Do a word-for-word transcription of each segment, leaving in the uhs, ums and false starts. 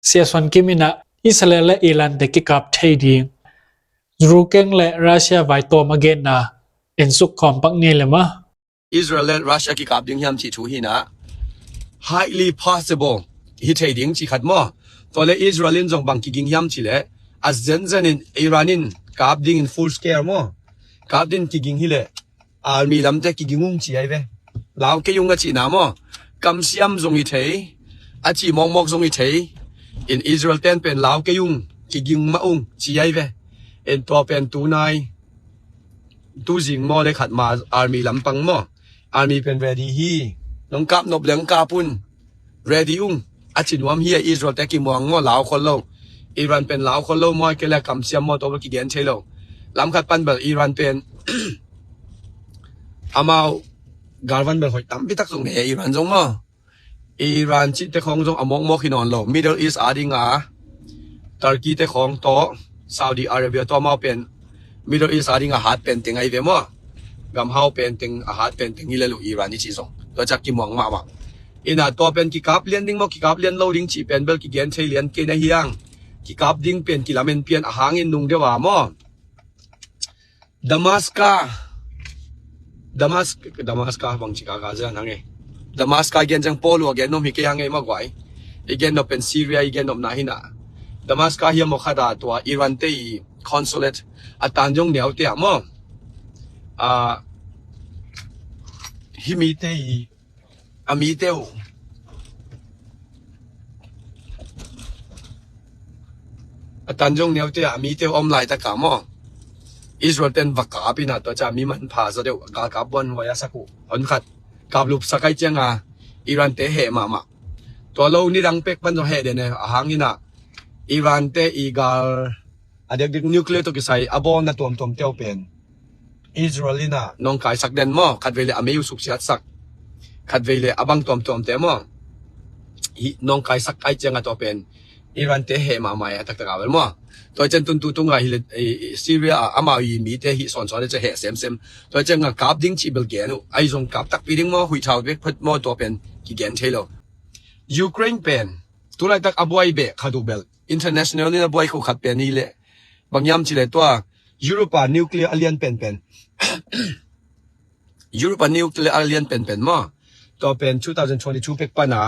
Sia Suan Kim in ah Israel le Iran te kikap thei ding Ukraine le Russia vai tawm a genna en suk khawm pak ni le maw? Israel le Russia kikap ding hiam cih thu hi in ah, highly possible hi thei ding cih khat maw? Tua le Israel in zong bang kiging hiam cih leh a zenzen in Iran in kap ding in full scale maw? Kap ding kiging hi leh army lamte kiging ung ci ai ve. Lau kei ung a cihna maw? Kamsiam zong hi thei, a cih mawkmawk zong hi thei. In Israel ten pen lau kei ung, kiging mah ung ci ai ve. In tua pen tunai, tuzing maw le khat ma army lampang maw? Army pen ready hi. Nong kap nop leng kap un. Ready ung. A ci nuam hi a, Israel te kimuang maw, lau khol lo. Iran pen lau khol lo maw, kei le kamsiam maw, tua bel kigen thei lo. Lam khat pan bel Iran pen amau galvan bel hoih tampi tak zong nei Iran zong maw? Iran cihte khawng zong a mawkmawk hi nawn lo. Middle East a ding a Turkey te khawng tawh Saudi Arabia tawh amau pen Middle East a ding a hat pen teng ai ve maw? Gamhau pen teng, a hat pen teng hi le lo Iran i cih zong. Tua ciang kimuang mahmah. In ah tua pen kikap lian ding maw, kikap lian lo ding cih pen bel kigen thei lian kei na hiang. Kikap ding pen kilamen pian a hangin nung deuh a maw? Damascus, Damas-, Damascus bang ci ka ka zia nang e. Damascus gen ciang Paul a gen nop hi kei hang e maw guai. I gen nop pen Syria i gen nopna hi in ah. Damascus hiam maw khat a tua Iran te i consulate a tan zong neu te a maw? A, hi mi te i, a mi te uh, a tan zong neu te a mi te uh om lai tak a maw? Israel ten va kap in ah tua ciang mi manpha zaw deuh galkap buan huai a sak uh. Hon khat kap lup sak ai ciang a Iran te heh mahmah. Tua lo nidang pek pan zong heh den e, a hang in ah Iran te i gal a diakdiak nuclear tawh kisai a bawlna tuamtuam te uh pen Israel in ah nawngkaisak den maw? Khatvei le a mei uh suksiatsak, khatvei le a bang tuamtuam te maw? Hi nawngkaisak ai ciang a tua pen Iran te heh mahmah a taktak a bel maw? Tua ciang tun tu tung a hi le, i, i, Syria a amau i mi te hi sawnsawn le ciang heh semsem. Tua ciang a kap ding cih bel gen uh. Ai zong kap takpi ding maw? Huih thau bek phat maw? Tua pen kigen thei lo. Ukraine pen tu laitak a buai beh khat uh bel international in a buai kho khat pen hi leh bang hiam cih leh tua Europe a nuclear a lian penpen, Europe a nuclear a lian penpen maw? Tua pen two thousand twenty-two pek pan a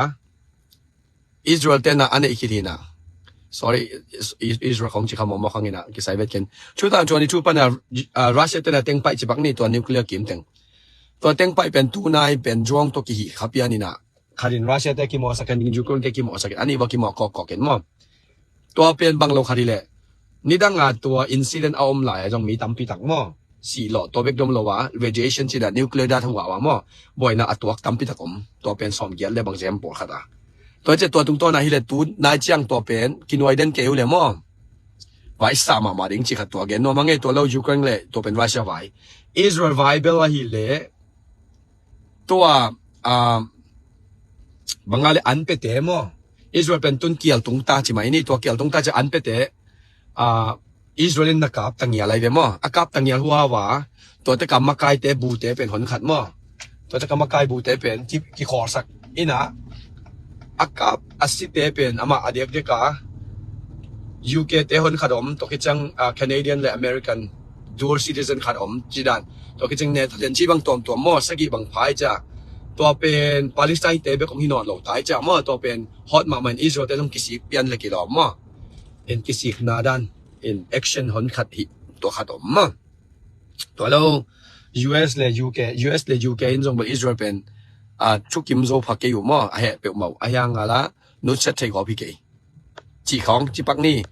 Israel ten a a neih khit hi in ah. Sorry, Is-, Is-, Israel khong ci kha mawkmawk hang in ah kisai vet ken. Two thousand twenty-two pan a, ah, Russia ten a teng paih ci bak ni tua nuclear kim teng. Tua teng paih pen tunai pen zuang tawh kihih kha pian in ah. Khat in Russia te kimawhsak in, Ukraine te kimawhsak in, a nih bang kimawh kawkkawk in maw? Tua pen bang lo khat hi leh nidang a tua incident a om lai a zong mi tampi tak maw? Sih lawh tua bek dom lo a, radiation cih dah nuclear dah thahuah a maw? Buaina a tuak tampi tak om. Tua pen sawm giat le bang zem pawlkhat a. Tua ciang tua tungtawn a hi leh tu nai ciang tua pen kinuai den kei uh leh maw? Vai sa mahmah ding cih khat tua gen nuam hang e. Tua lo Ukraine le tua pen Russia vai. Israel vai bel a hi leh tua, ah, bang a le an pete maw? Israel pen tun kial tung ta ci mai ni, tua kial tung ta ci an pete, ah, Israel in na kap ta ngial ai ve maw? A kap ta ngial huawa, tua te ka makai te bu te pen hon khat maw? Tua te ka makai bu te pen ki, kikhawlsak in ah, a kap a si te pen amah a diakdiak a U K te hon khat om, tua khit ciang, ah, Canadian le American dual citizen khat om ci dan. Tua khit ciang Netherlands ci bang tuamtuam maw, sagih bang phai cia. Tua pen Palestine te bek om hi nawn lo tai cia maw, tua pen hot mahmah in Israel te zong kisik pian le kilawm maw? In kisikna dan in action hon khat hi, tua khat om maw? Tua lo U S le U K, U S le U K in zong bel Israel pen, ah, thukim zo pha kei uh maw, a heh peuhmah uh, a hiang a la nutsiat thei gawp hi kei. Cih khawng ci pak ni.